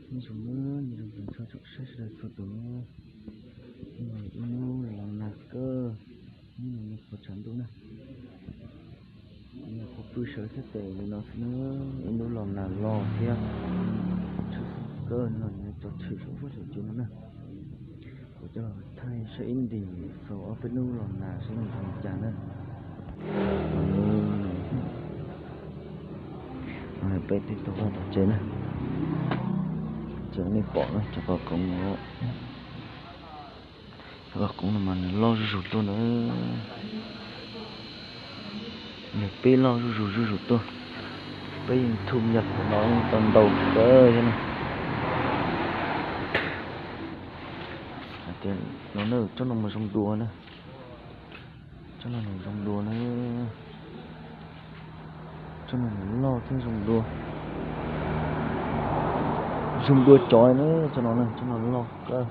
Nyob zoo na, nyob zoo tsoom saib sawv daws txhua tus na. Hnub no ib hnub los nag kawg, hnub no nag qhuav tshav ntuj na. Nag qhuav pw sawv thiab tes li no xwb na, ib hnub los nag loj thiab. Tshwm sim kawg no, nws tso tshwm saum huab saum cua no na. Kuv coj los thaij saib ib ntim xaus ob peb hnub los nag saib nws zoo li cas na. Peb twb tuaj vaj tom tsev na, tsev nej pom na, cov qos qoov no, cov qos qoov no mas nws loj zuj zus tuaj na. Nws pib loj zuj zus zuj zus tuaj. Peb yeej thu yam qhov no tau ntau kawg thiab na. Hais tias no na, tsob no mas zoo dua na. Tsob no nws zoo dua na. Tsob no nws loj thiab zoo dua. Zoo dua cov na, tsob no na, tsob no loj kawg.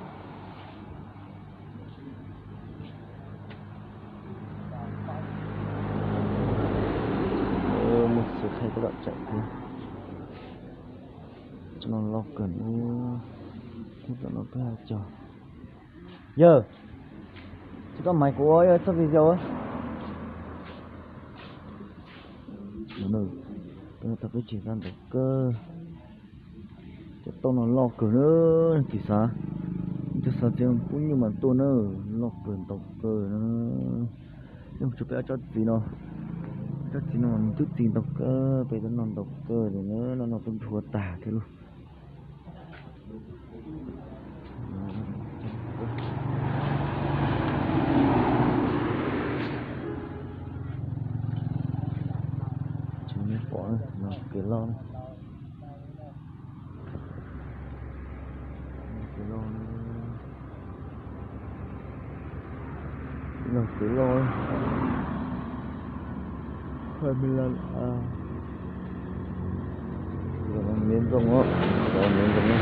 Muaj xwb thaij tab tom tseem thiab. Tsob no loj kawg na. Thiab tom no peb cog. Yawg, tsis koj maiv kuv ua txoj video. Peb tau peb tsis tau ntau kawg. Cov tauj no loj kawg na, tus xav, tus xav txiv pub nyuj mas tuaj na, loj kawg ntau kawg na. Yeej tsuas peb ob tsob txiv no, tsob txiv no mas nws twb txi ntau kawg, peb twb noj ntau kawg li na, noj noj twb nrhuav tag thiab lauj. Tsis nej pom no kev loj na. Kev loj, kev loj, hai mươi lăm a. Miv ntoo, miv ntoo na.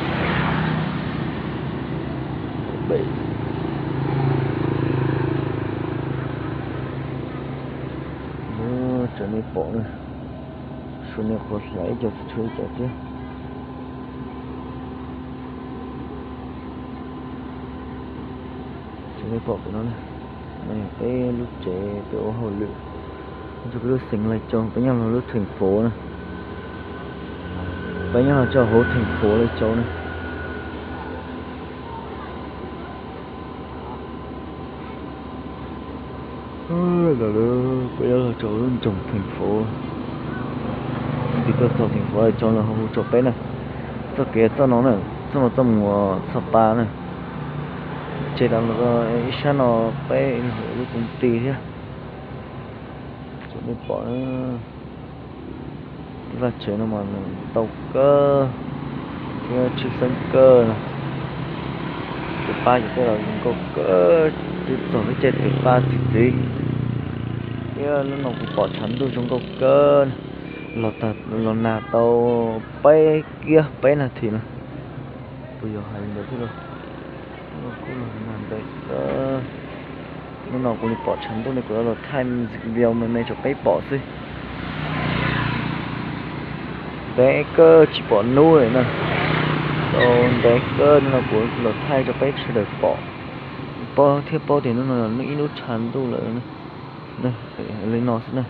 Tseem nej pom na, suav nej qhuav hlais ib co tsis tshuav ib co thiab. Tseem nej pom pem no na, no yog peb lub tsev peb ua hauj lwm. Ntsuj peb lub xeev Lai Châu, peb nyob los lub theem fauv na, peb nyob los rau hauv theem fauv Lai Châu na. Peb nyob los rau lub nroog theem fauv, tiv tuaj txog theem fauv Lai Châu los hu rau peb na. Txoj kev txoj no na, txoj no txoj mus Txoj Pa na. Tsev tas los ib sab no peb lub koom ti thiab. Tseem nej pom vaj tsev no mas nws ntau kawg thiab tshwj xeeb kawg no. Tus pab ces tej los zoo nkauj kawg, twb txog lub caij tus pab txi txiv. Thiab hnub no kuv pom tshav ntuj zoo nkauj kawg, los nag tau peb kiab peb nas this no. Kuv yuav hais li ntawd thiab lauj, kuj los nag ntev kawg. Hnub no kuv li pom tshav ntuj ne, kuv yuav los thaij video me me rau peb pom xwb. Ntev kawg tsis pom hnub li na, tau ntev kawg no kuv los thaij rau peb sawv daws pom, paub thiab paub tias hnub no ib hnub tshav ntuj lawm. Li no xwb na.